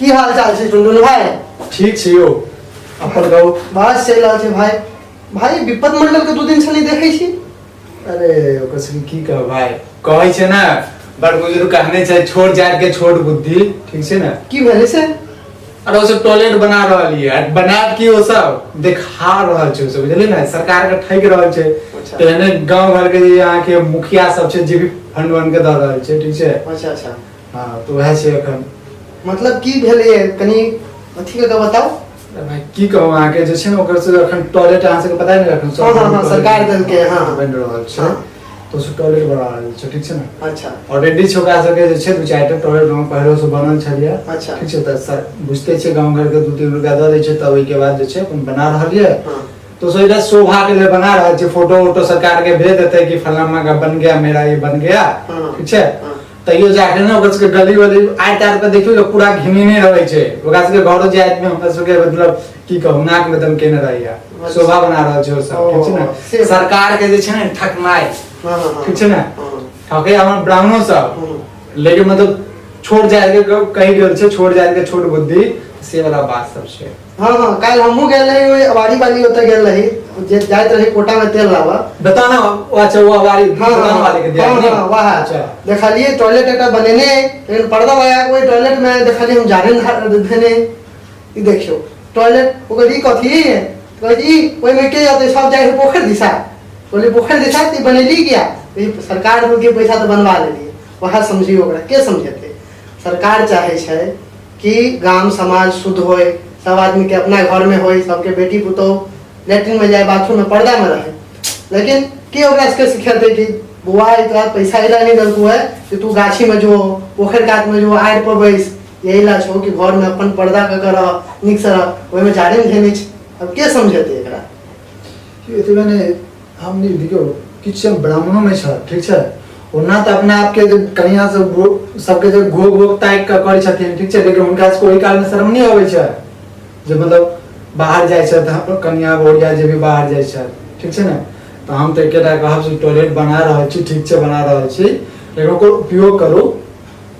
की हाल चाल छै टुनटुन भाई? ठीक छै यौ, अपन कहू। बस चलि रहल छै भाई। भाई विपत मंडल के 2 दिन से नहीं देखै छी। अरे ओकर सबके की कहब भाई, कहै छै ने बड़ बुजुर्ग कहने छै छोट जाति के छोट बुद्धि, ठीक छै ने? की भेलै से? अरे ओ सब टॉयलेट बना रहल ये, बनायत की, ओ सब देखा रहल छै ओ सब, बुझलियै ने, सरकार के ठकि रहल छै। तेहने गांव घर के जे अहाँके मुखिया सब छै जे भी फंड वंड के दऽ रहल छै, ठीक छै? अच्छा अच्छा। हँ तऽ वएह छै एखन। मतलब की भेलै, कनि अथी कऽ के बताउ। अरे भाई की कहू अहाँके, जे छै ने ओकर से एखन टॉयलेट अहाँ सबके पता नहि एखन सब हँ, सरकार देलकै, हँ। बनि रहल छै। तऽ ओ टॉयलेट बना रहल छै, ठीक छै ने? अच्छा। ऑलरेडी छै ओकरा सबके जे छै 2-4 टा टॉयलेट रूम पहिलो से बनल छलियै। अच्छा। ठीक छै, तऽ सर बुझते छै गाँव घर के 2-3 रुपया दऽ दै छै तऽ ओहिके बाद जे छै अपन बना रहल यऽ। तो सोचै शोभा के लिए बना रहल छै, फोटो वोटो सरकार के भेज देतै कि फलाना का बन गया, मेरा ये बन गया। ठीक छै? तैयो जाके ने ओकर सबके गली वली आइ तार पर देखियौ तऽ पूरा घिनेने रहै छै। ओकरा सबके घरो जाइत में हमरा सबके मतलब की कहू, नाक में दम केने रहैया। शोभा बना रहल छै ओ सब, ठीक छै ने? सरकार के जे छै ने ठकनाइ, हँ हँ हँ ठीक छै ने, ठकै हमर ब्राह्मणो सब, लेकिन मतलब छोट जाति के कहि गेल छै छोट जाति के छोट बुद्धि, से वाला बात सब छै। हँ हँ, काल्हि हमहूँ गेल रही ओहि अवारी वाली ओतऽ गेल रही, जे जाइत रही कोटा में तेल लाबऽ। बता ना, ओ अच्छा वो अवारी दुकान वाले के दिया नहीं? हाँ, वाह। देखलिए टॉयलेट एकटा बनेने अइ, लेकिन पर्दा लगा के ओहि टॉयलेट में देखलिए हम जारे धेने। ई देखियौ टॉयलेट ओकर, ई कथी कहै छै, ई ओहिमे के जेतै, सब जाइ है पोखरि दिशा। कहलिए पोखरि दिशा तऽ ई बनेली किया? ई सरकार के पैसा तऽ बनवा लेलिए। वएह समझियौ, ओकरा के समझेतै? सरकार चाहै छै कि गाम समाज शुद्ध होय, सब आदमी के अपना घर में होय, सबके बेटी पुतोह लैट्रिन में जाए, बाथरूम में पर्दा में रहे। लेकिन के ओकरा सबके सिखेतै कि बौआ, ई तोरा पैसा एला नहीं देलकौ है कि तू गाछी में जो, पोखरि कात में जो, आड़ि पर बैस, यही ला छौ कि घर में अपन पर्दा कऽ के रह, नीक से रह। ओहिमे जाड़े धेने छै। अब के समझेतै एकरा? एतबे नहि, हम नहि देखियौ किछु ब्राह्मणो नहि छै, ठीक छै? ओना तऽ अपना आपके जे कनिया सब सबके जे घोघ घोघ ताकि कऽ करै छथिन, ठीक छै, लेकिन हुनका सबके ओहि कालमे शर्म नहि अबै छै जे मतलब बाहर जाइ छथि अपन कनिया बहुरिया जे भी बाहर जाइ छथि, ठीक छै ने? तऽ हम तऽ एकेटा कहब जे टॉयलेट बना रहल छी, ठीक छै, बना रहल छी, लेकिन ओकर उपयोग करू,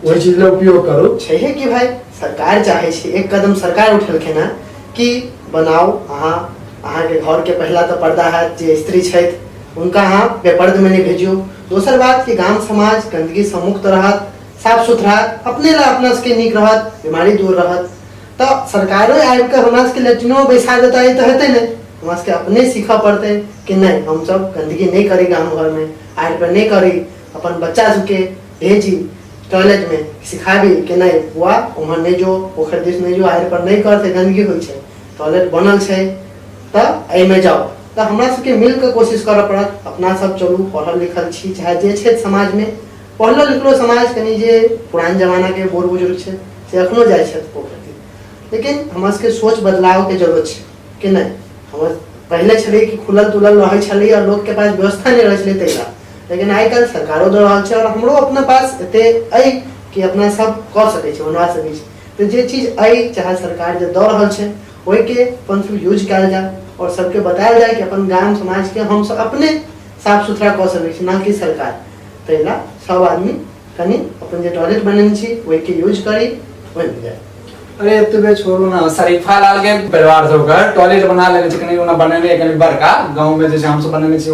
ओहि चीज लए उपयोग करू। छैहे कि भाई, सरकार चाहै छै, एक कदम सरकार उठेलखिन हँ कि बनाउ अहाँ, अहाँके घरके पहिला तऽ पर्दा हैत, जे स्त्री छथि हुनका अहाँ बेपर्दमे नहि भेजियौ। दोसर बात कि गाम समाज गन्दगीसँ मुक्त रहत, साफ सुथरा, अपने लए अपना सबके नीक रहत, बीमारी दूर रहत। तऽ सरकारो आबि कऽ हमरा सबके लेट्रिनो बैसा देतै तऽ हेतै नहि, हमरा सबके अपने सीखऽ पड़तै कि नहि, हमसब गन्दगी नहि करी, गाम घरमे आड़ि पर नहि करी, अपन बच्चा सबके भेजी टॉयलेटमे, सिखाबी कि नहि बुआ, उम्हर नहि जो, पोखरि दिस नहि जो, आड़ि पर नहि कर, से गन्दगी होइ छै, टॉयलेट बनल छै तऽ एहिमे जाउ। तऽ हमरा सबके मिल कऽ कोशिश करऽ पड़त। अपना सब चलू पढ़ल लिखल छी, चाहे जे छै समाजमे पढ़लो लिखलो समाज, कनि जे पुरान जमानाके बूढ़ बुजुर्ग छै से एखनो जाइ छथि पोखरि दिस, लेकिन हमरा सबके सोच बदलावके जरूरत छै कि नहि। हमर पहिले छलै कि खुलल तुलल रहै छलै आओर लोकके पास व्यवस्था नहि रहै छलै ताहि लए, लेकिन आइ काल्हि सरकारो दऽ रहल छै आओर हमरो अपना पास एते अइ कि अपना सब कऽ सकै छी, बनवा सकै छी। तऽ जे चीज अइ, चाहे सरकार जे दऽ रहल छै, ओहिके अपन सब यूज कयल जाय आओर सबके बतायल जाय कि अपन गाम समाजके हमसब अपने साफ सुथरा कऽ सकै छी, ना कि सरकार। ताहि लए सब आदमी कनि अपन जे टॉयलेट बनेने छी ओहिके यूज करी, ओहिमे जाय। अरे एतबे छोड़ू ने, शरीफा लाल के परिवार सब के टॉयलेट बना लेने छै, कनि ओना बनेने कनि बड़का। गाँव में जे छै हमसब बनेने छी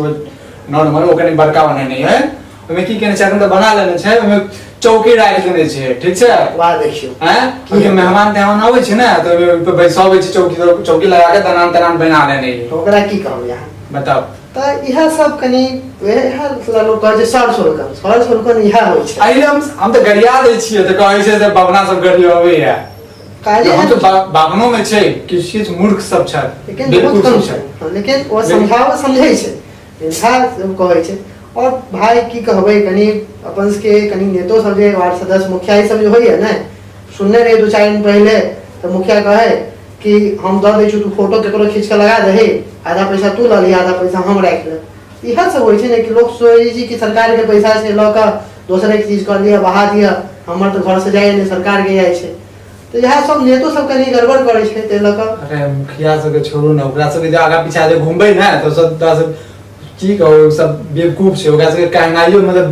नॉर्मल, ओ कनि बड़का बनेने है। ओहिमे की केने छै, एखन तऽ बना लेने छै, ओहिमे चौकी राखि देने छै, ठीक छै? वाह, देखियौ। हैं, ओहिके मेहमान तेहमान अबै छै ने तऽ ओहिमे ओहि पर बैसाबै छै, चौकी चौकी लगा के दनान तनान बना लेने है। ओकरा की कहबै अहाँ? बताउ। तऽ इएह सब कनि इएह लोक कहै छै सर सोलकन, सर सोलकन इएह होइ छै। एहि हम तऽ गरिया दै छियै तऽ कहै छै जे बबना सब गरियबैया। काजे हम तऽ बाभनो में छै किछु किछु मूर्ख सब छथि, लेकिन बहुत बेवकूफ कम सब छै। छथि। हँ, लेकिन ओ समझाव समझै छै, इएह सब कहै छै। और भाय की कहबै, कनि अपन सबके कनि नेतो सब जे वार्ड सदस्य मुखिया ई सब जे होइए ने, सुनने रही 2-4 दिन पहिले तऽ मुखिया कहै कि हम दऽ दै छी, तू फोटो केकरो खींच कऽ लगा दही, आधा पैसा तू लऽ लिह, आधा पैसा हम राखि लेब। इएह सब होइ छै ने कि लोक सोचै छै कि सरकारके पैसा छै, लऽ कऽ दोसरेके चीज कऽ लिअ, बहा दिअ, हमर तऽ घरसँ जाइए नहि, सरकारके जाइ छै। तऽ इएह सब नेतो सब कनि गड़बड़ करै छै ताहि लऽ कऽ। अरे मुखिया सबके छोड़ू ने, ओकरा सबके जे आगा पीछा जे घुमबै ने तऽ सब तोरा सब की कहू, सब बेवकूफ छै। ओकरा सबके कहनाइयो मतलब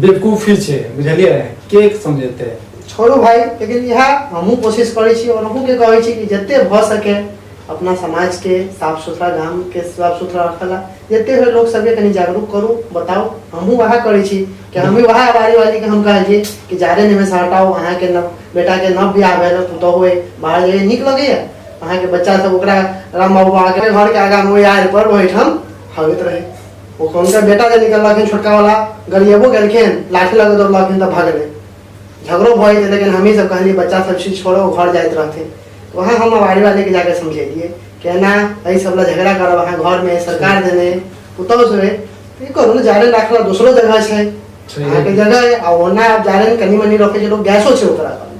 बेवकूफी छै, बुझलियै? के समझेतै? छोड़ू भाई, लेकिन इएह हमहूँ कोशिश करै छी आओर अहूँके कहै छी कि जते भऽ सके अपना समाजके साफ सुथरा, गामके साफ सुथरा रखला जते होइ लोक सबके कनि जागरूक करू, बताउ। हमहूँ वएह करै छी कि हमहूँ वएह बारी वालीके हम कहलियै कि जारनि एहिमेसँ हटाउ, अहाँके नव बेटाके नव बियाह भेल, पुतहु अइ, बाहर जाइए नीक लगैए अहाँके बच्चा सब ओकरा राम बाबू अहाँके घरके आगाँमे ओहि आड़ि पर ओहिठाम हगैत रहै। ओ हुनकर बेटा जे निकललखिन छोटका वाला, गरिएबो गेलखिन, लाठी लऽ कऽ दौड़लखिन तऽ भगलै, झगड़ो भऽ जेतै, लेकिन हमही सब कहलियै बच्चा सब छी, छोड़ो, घर जाइत रहथिन। तऽ वएह हम बाड़ी वालीके जाके समझेलियै केना एहि सब लए झगड़ा करब अहाँ घरमे, सरकार देने पुतहु सब अइ, तऽ ई करू ने, जारनि राखला दोसरो जगह छै अहाँके जगह अइ, आ ओना आब जारनि कनि मनि रखै छै लोक, गैसो छै ओकरा घरमे,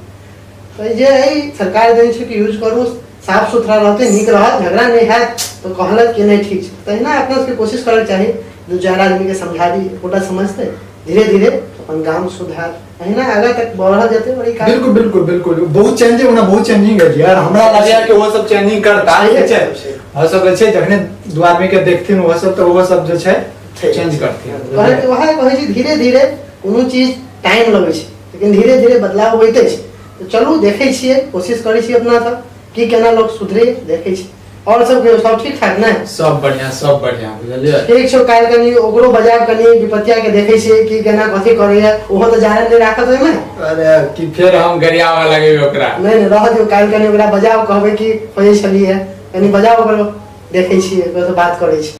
तऽ जे एहि सरकार देने छै कि यूज करू, साफ सुथरा रहतै, नीक रहत, झगड़ा नहि हैत। तऽ कहलक कि नहि ठीक छै। तहिना अपना सबके कोशिश करैके चाही, दू चारि आदमीके समझाबी, एकोटा समझतै, धीरे धीरे अपन गाम शुद्ध हैत, अहिना आगाँ तक बढ़ल जेतै। और ई काज बिल्कुल बिल्कुल बिल्कुल, बहुत चेंजिंग, ओना बहुत चेंजिंग है यार। हमरा लगैया कि ओहो सब चेंजिंग करता, ठीक छै, ओहो सब जे छै जखने दू आदमी के देखथिन ओहो सब, तऽ ओहो सब जे छै चेंज करथिन। कहै वएह कहै छी, धीरे धीरे कोनो चीज टाइम लगै छै, लेकिन धीरे धीरे बदलाव होइते छै। तऽ चलू देखै छियै, कोशिश करै छी अपना सब की केना लोक सुधरे, देखै छी। और सब कहियौ, सब ठीक ठाक ने? सब बढ़िया, सब बढ़िया, बुझलियै? ठीक छौ, काल्हि कनि ओकरो बजायब, कनि विपतिया के देखै छियै कि केना कथी करैया, ओहो तऽ जारन नहि राखत ओहिमे। अरे कि फेर हम गरियाबऽ लगेबै ओकरा? नहि नहि, रहऽ दियौ, काल्हि कनि ओकरा बजाउ, कहबै कि खोजै छलियै, कनि बजाउ ओकरो, देखै छियै, ओकरासँ बात करै छी।